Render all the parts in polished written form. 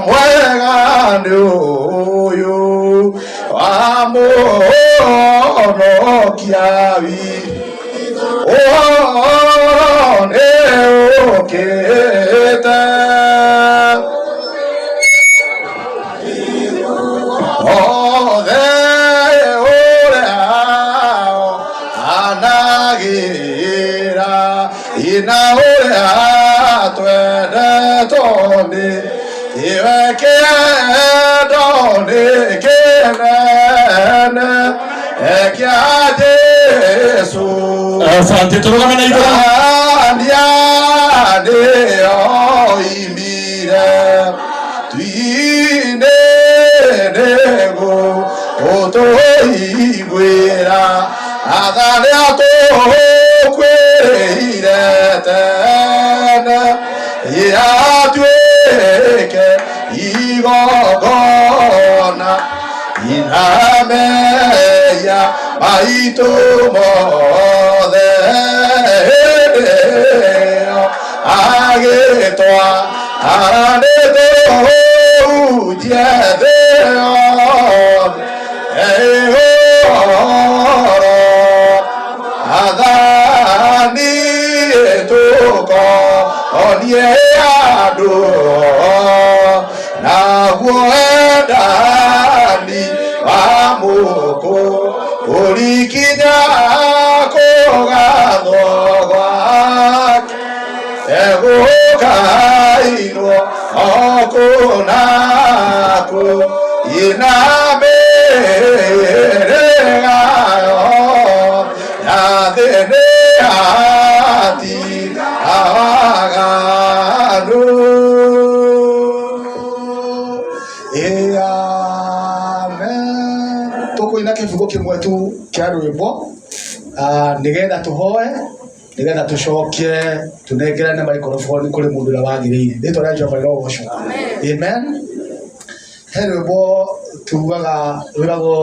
Mwega nĩ ũyũ wa mũhonokia witũ, ũhoro nĩ ũkĩte. Othe ũrĩa anagĩra ina ũrĩa twendetwo nĩ iwe kĩendo nĩ kĩnene kĩa Jesũ. Asante, tũrũgame na igũrũ. Tania nĩyo imire twine nĩguo ũtũiguĩra atharĩa tũkwĩrĩire tene yatuĩke igongona inameya maitũ mothe hĩndĩ ĩyo agĩtwa aranĩtũhunjie thĩ yothe ũhoro athani tũkonie andũ naguo wendani wa mũkũ ũrikinya kũgathwo gwake egũkainwo o kũnaku ina mĩhĩrĩga ya thĩ nĩ ati awaganu. Amen. Tũkũina kĩbungo kĩmwe tu kĩa rwĩmbo, nĩgetha tũhoe, nĩgetha tũcoke tũnengerane microphone kũrĩ mũndũ ũrĩa wagĩrĩire. Rĩtwa rĩa Jehova rĩrogocwo. Amen. He rwĩmbo tugaga rwĩragwo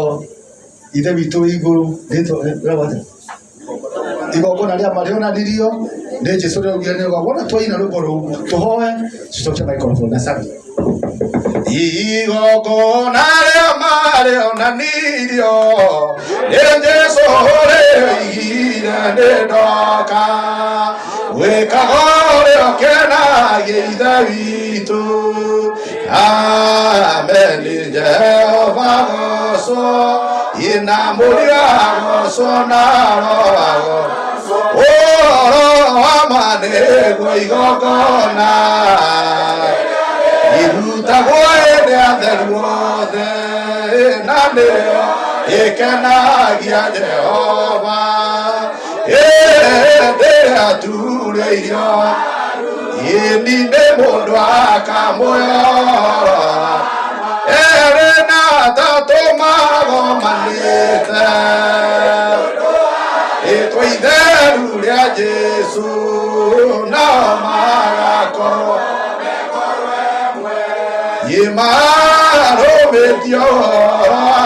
Ithe witũ wĩ igũrũ, rĩtwa rwĩragwo atĩa? Igongona rĩa marĩonanirio nĩ Jesu rĩaugire nĩ igongona. Twaina rwĩmbo rũu tũhoe, tũcoke microphone na sabi. Igongona rĩa marĩonanirio nĩ Jesu rĩoigire nĩ ndoka gwĩkaga ũrĩa ũkenagia Ithe witũ. Amen. Jehova gocwo ina mũriũ agocwo na Roho ũhoro wa ma nĩguo igongona irutagwo ĩndĩ atheru othe na nĩyo ĩkenagia Jehova ĩndĩ aturĩirio ĩni nĩ mũndũ akamũyora erĩ na atatũ magomanĩte rĩtwa itheru rĩa Jesu nao magakorwo imarũmĩtio ũhoro wa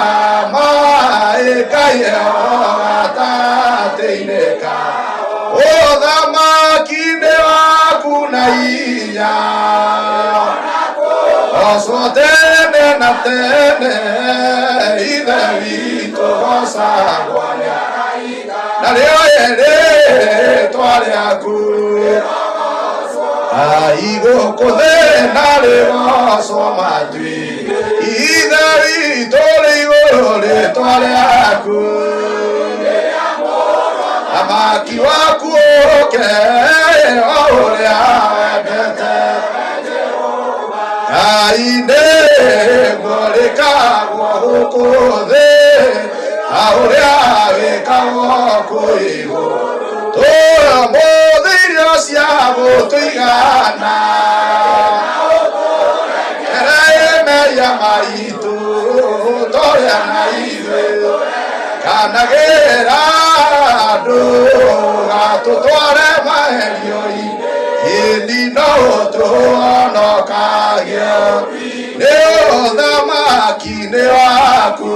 maĩ Ngai gatagatĩ-inĩ ka ũthamaki-inĩ waku na hinya gocwo tene na tene Ithe witũ gocagwo na rĩo rĩtwa rĩaku aigũkũ thĩ na rĩgocwo matui Ithe witũ rĩ igũrũ rĩtwa rĩaku thamaki waku ũke o ũrĩa wendete Ngai nĩguo rĩkagwo gũkũ thĩ ta ũrĩa wĩkagwo kũu igũrũ tũmũthĩ irio cia gũtũigana mehia maitũ torĩa na ithuĩ kanagĩra andũ gatũtware maherio-inĩ ĩni no ũtũhonokagia nĩ ũthamaki-inĩ waku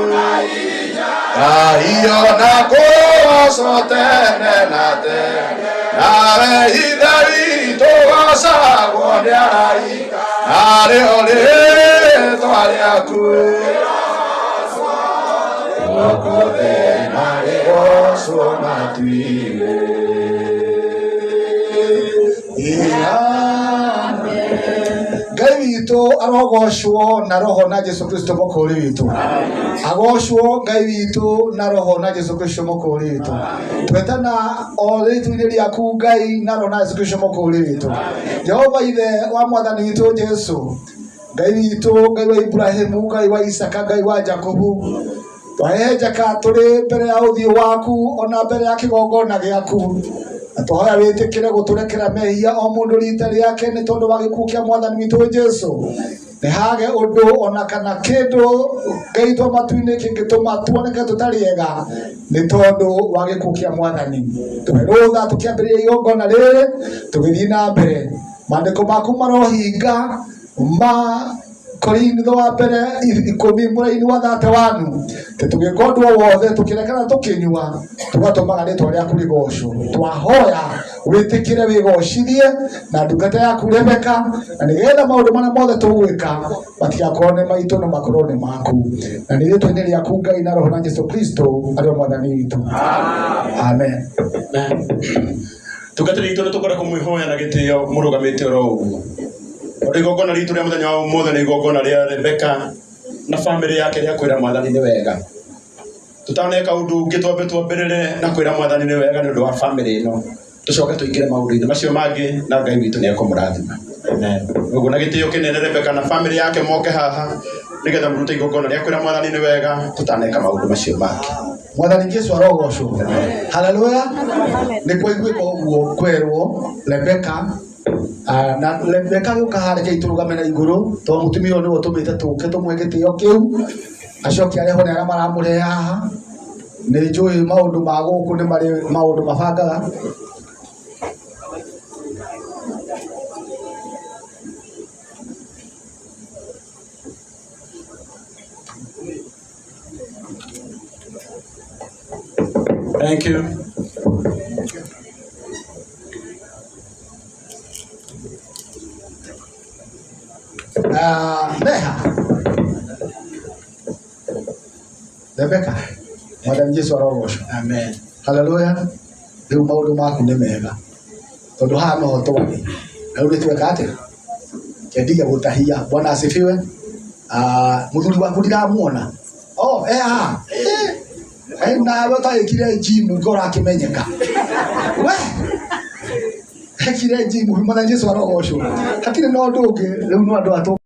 Ngai ona kũgocwo tene na tene nawe Ithe witũ gocagwo nĩ araika narĩo rĩ matu-inĩ. Ngai witũ arogocwo na roho na Jesu Kristo mũkũũri witũ. Agocwo Ngai witũ na roho na Jesu Kristo mũkũũri witũ. Twetana o rĩtwa-inĩ rĩaku Ngai na roho na Jesu Kristo mũkũũri witũ. Jehova ithe wa mwathani witũ Jesu, Ngai witũ, Ngai wa Ibrahimu, Ngai wa Isaka, Ngai wa Jakubu, twahehenjeka tũrĩ mbere ya ũthiũ waku ona mbere ya kĩgongona gĩaku, na twahoya wĩtĩkĩre gũtũrekera mehia o mũndũ rita rĩake nĩ tondũ wa gĩkuũ kĩa mwathani witũ Jesu. Nĩ hage ũndũ ona kana kĩndũ Ngai twa matu-inĩ kĩngĩtũma tuoneke tũtarĩ ega nĩ tondũ wa gĩkuũ kĩa mwathani. Tũhe rũtha tũkĩambĩrĩria igongona rĩrĩ tũgĩthiĩ na mbere. Maandĩko maku marohinga ma Korintho wa mbere 10 mũraini wa 31 atĩ tũgĩka ũndũ o wothe tũkĩrekana tũkĩnyua tũgatũmaga rĩtwa rĩaku rĩgocwo. Twahoya wĩtĩkĩre wĩgocithie na ndungata yaku Rebeka, na nĩgetha maũndũ marĩa mothe tũgwĩka matigakorwo nĩ maitũ no makorwo nĩ maku, na nĩ rĩtwa-inĩ rĩaku Ngai na roho na Jesu Kristo arĩ we mwathani witũ. Amen. Tungatĩri itũ nĩ tũkwenda kũmwĩhoya na gĩtĩo mũrũgamĩte oro ũguo. Tondũ igongona ritũ rĩa mũthenya wa ũmũthĩ nĩ igongona rĩa Rebeka na bamĩrĩ yake rĩa kwĩra mwathani nĩ wega. Tũtaneka ũndũ ũngĩ twambe twambĩrĩre na kwĩra mwathani nĩ wega nĩ ũndũ wa bamĩrĩ ĩno. Tũcoke tũingĩre maũndũ-inĩ macio mangĩ na Ngai witũ nĩ ekũmũrathima. Amen. Ũguo na gĩtĩo kĩnene Rebeka na bamĩrĩ yake moke haha nĩgetha mũrute igongona rĩa kwĩra mwathani nĩ wega tũtaneka maũndũ macio mangĩ. Mwathani Jesu arogocwo. Haleluya. Nĩ kwaiguĩka ũguo kwerwo Rebeka, na Rebeka gĩũka haha reke tũrũgame na igũrũ tondũ mũtumia ũyũ nĩwe ũtũmĩte tũke tũmũhe gĩtĩo kĩu, acoke arehwo nĩ arĩa maramũrehe haha. Nĩ njũĩ maũndũ ma gũkũ nĩ marĩ maũndũ mabangaga. Thank you. Meha Rebeka, mwathani Jesu arogocwo. Amen. Haleluya. Rĩu maũndũ maku nĩ mega tondũ haha noho twarĩ na rĩu nĩ tweka atĩa kendiga gũtahia. Bwana asifiwe. Mũthuri waku ndiramuona. Oh, haha. Nawe ũtagĩkire njimu ngo ũrakĩmenyeka we ekire njimu. Mwathani Jesu arogocwo. Hatirĩ na ũndũ ũngĩ rĩu no andũ atũ